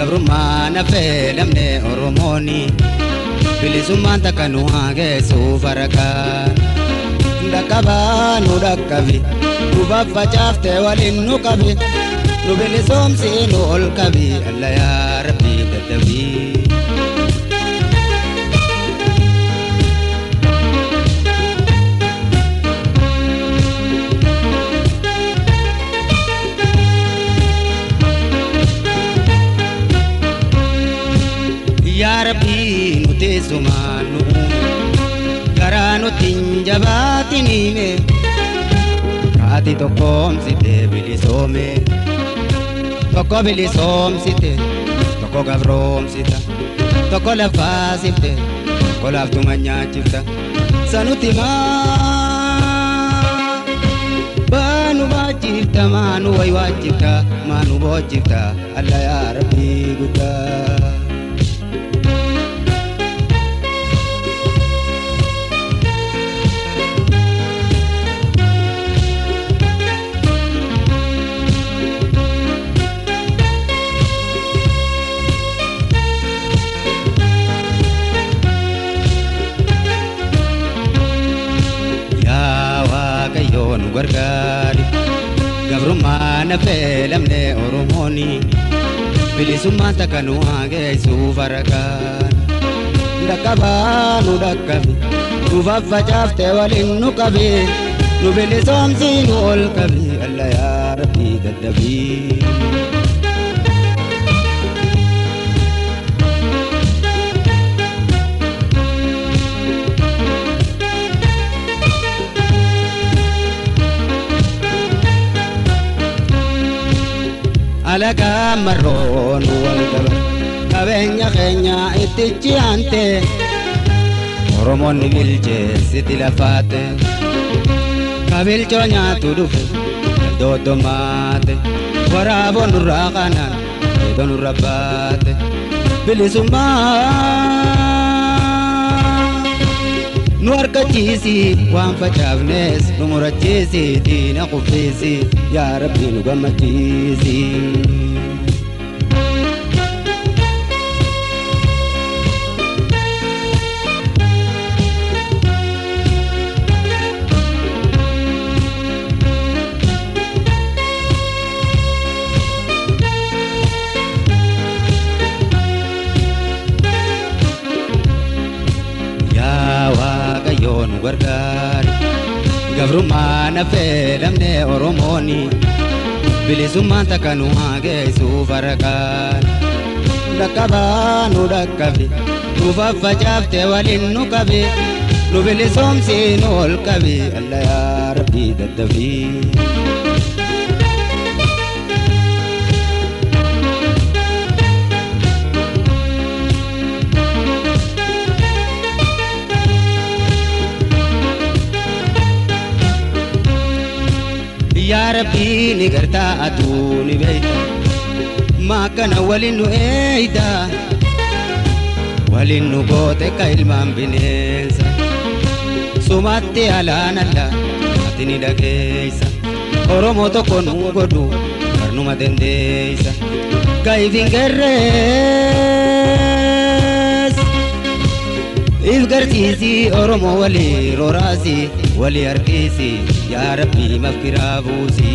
Gabrummaa nafee lamne Oromooni bilisummaan takka nu haa geessu farakaan. Dhaqqabaa nu dhaqqabi nu faffacaaftee waliin nu qabi nu bilisoomsi nu ol qabi alla yaa Rabbi daddabii. Yaa Rabbi nu teessumaan nu uume garaa nutti hin jabaatinime kaati tokkoomsite bilisoome tokko bilisoomsite tokko gabroomsita tokko lafaasifte tokko laaftuma nyaachifta sanutti maa baanu baachifta maanu waywaachifta maanu boochifta alla yaa Rabbi guddaa. Waaqayyo nu gargaari gabrummaa nafee lamne Oromooni bilisummaan takka nu haa geessu farakaan. Dhaqqabaa nu dhaqqabi nu faffacaaftee waliin nu qabi nu bilisoomsi nu ol qabi alla yaa Rabbi daddabii. Alagaa marroon wal qaba qabeenya keenya itti ci'aante Oromoonni bilcheessiti lafaate kabilchoo nyaatu dhufe doddomaate waraaboon nurraa kanaan eedoo nurra baate bilisummaa nu harkachiisi waan facaafnes nu murachiisi diina quffiisi yaa Rabbi nu gammachiisi. Yaa Waaqayyo nu gargaari gabrummaa nafee lamne Oromooni bilisummaan takka nu haa geessu farakaan. Dhaqqabaa nu dhaqqabi nu faffacaaftee waliin nu qabi nu bilisoomsi nu ol qabi alla yaa Rabbi daddabii. Yaa Rabbi ni gartaa atuu ni beeyta maa kana waliin nu eeyda waliin nu goote ka ilmaan bineensa sumatti alaan alla ati ni dhageeysa Oromoo tokko nu godhu barnuma dandeeysa ka ifin garrees if garsiisi Oromoo walii rooraasi walii harkiisi yaa Rabbi mafkiraa buusi.